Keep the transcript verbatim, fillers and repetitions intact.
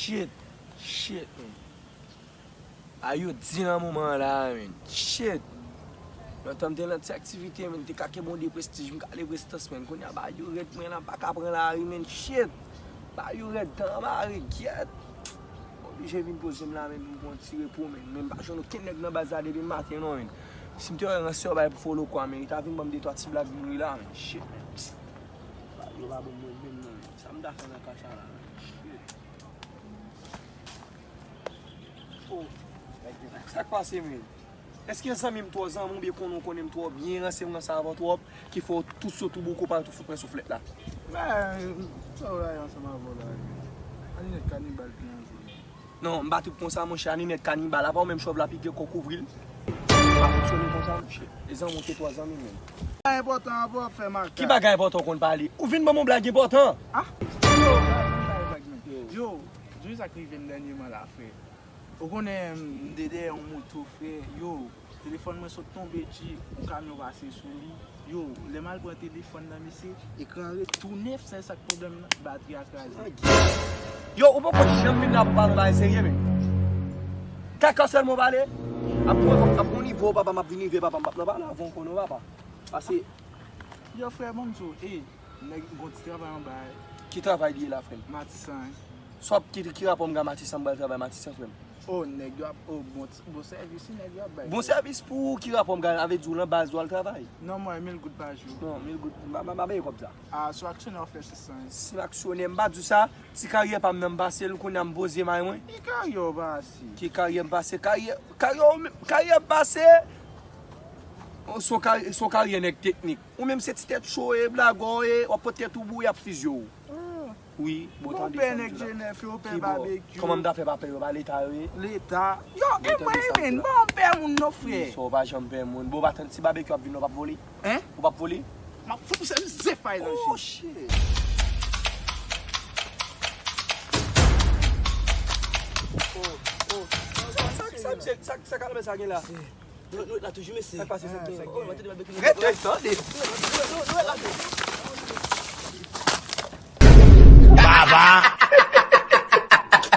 Shit, shit, man. A yo di nan moman an la, man. Shit. Lontan m te nan ti aktivite, man. M te ka kenbe yon de prestij, m ka ale prestans, man. Kounye a ba yo rèd, mwen la, m pa ka pran lari, man. Shit. Ba yo rèd, tan an mare, gyèt. M oblije vin poze m la, man, pou m pran yon ti repo, man. Men m pa jwenn okenn nèg nan baz la depi maten, non, man. Si m te wè ransè yo bay pou folo kwa, man, li ta vin ban m de twa ti blag, m ri la, man. Shit, man. Ba yo pa ban m mwen menm, non, man. Sa m ta fè nan ka sa la, man. Shit. Oh, sa k pase, men? Èske zanmi m twò zanmi w, oubyen konnen w konnen m twò byen, ranse m ranse avan twòp, ki fè w tou sot ou bouko parèt ou fout mwen souflèt la? Men, sa w la ye ansanm avè w la, men? Aninèt kanibal ki nan zòn nan. Non, m pa trip konsa, monchè, Aninèt kanibal, apa w menm chòv la pike kò kouvri l? Pa fonksyone konsa, monchè. E zanmi w te twò zanmi menm. Bagay enpòtan avan w ap fè makak. Ki bagay enpòtan w konn pale? Ou vin ban m yon blag enpòtan? Ah? Yo, yo, di sa k rive m dènyèman la, frè. Ou konnen m te dèyè yon moto, frè. Yo, telefòn mwen sot tonbe, G, yon kamyon pase sou li. Yo, lè m al pran telefòn nan, mesye, ekran an ret tou nèf, se sa k pwoblèm nan, batri a kraze. Yo, ou poko janm vin la pou pale yon bagay serye, men. Kaka sèlman w pale? Ap pran, ap pran nivo, papa, m ap vin rive, papa, m p ap nan pale avè w, konnen w, papa. Pase. Yo, frè, ban m di w, e, nèg gon ti travay anba. Ki travay li ye la, frè m? Matisan, wi. Sa w ap ki, ki rapò m gen a Matisan, m pral travay Matisan, frè m? O, nèg yo ap, o, bon, bon sèvis, wi, nèg yo ap bay. Bon sèvis pou ou, ki rapò m gen avè di w nan baz ou al travay? Non, mwen, mil goud pa jou. Non, mil goud, m pa, m pa, m pa peye kòb sa. A, si w aksyonè, w fè sis san, wi. Si m aksyonè, m pa di w sa, ti karyè pa m nan m pase l, kounye a m poze may mwen. Ki karyè w pase? Ki karyè m pase? Karyè, karyè w menm, karyè m pase, se yon karyè, se yon karyè nèg teknik. Ou menm se ti tèt cho w ye, blagè w ye, w ap pot tèt ou bouyi, y ap fizye w. Ah. Wi, bon, tande sa m di w la. Pè nèg Jenèf yo, pè Babekyou. Kòman m ta fè pa pè yo, pa Leta yo ye? Leta. Yo, e mwen menm, m pa yon pè moun non, frè. Sa w pa janm pè moun. Bon, w pa tann si Babekyou ap vin la, w p ap vole? Hein? Ou p ap vole? M ap fout ou se zefay nan je. Oh, shit. Oh, oh. Sa, sa, sa, sa, sa kalòt sa gen la? Nou, nou la toujou, mesye. Sa k pase, sa k gen? Oh, mwen tande Babekyou. Rete, tande. Nou, nou, nou la toujou. Baba.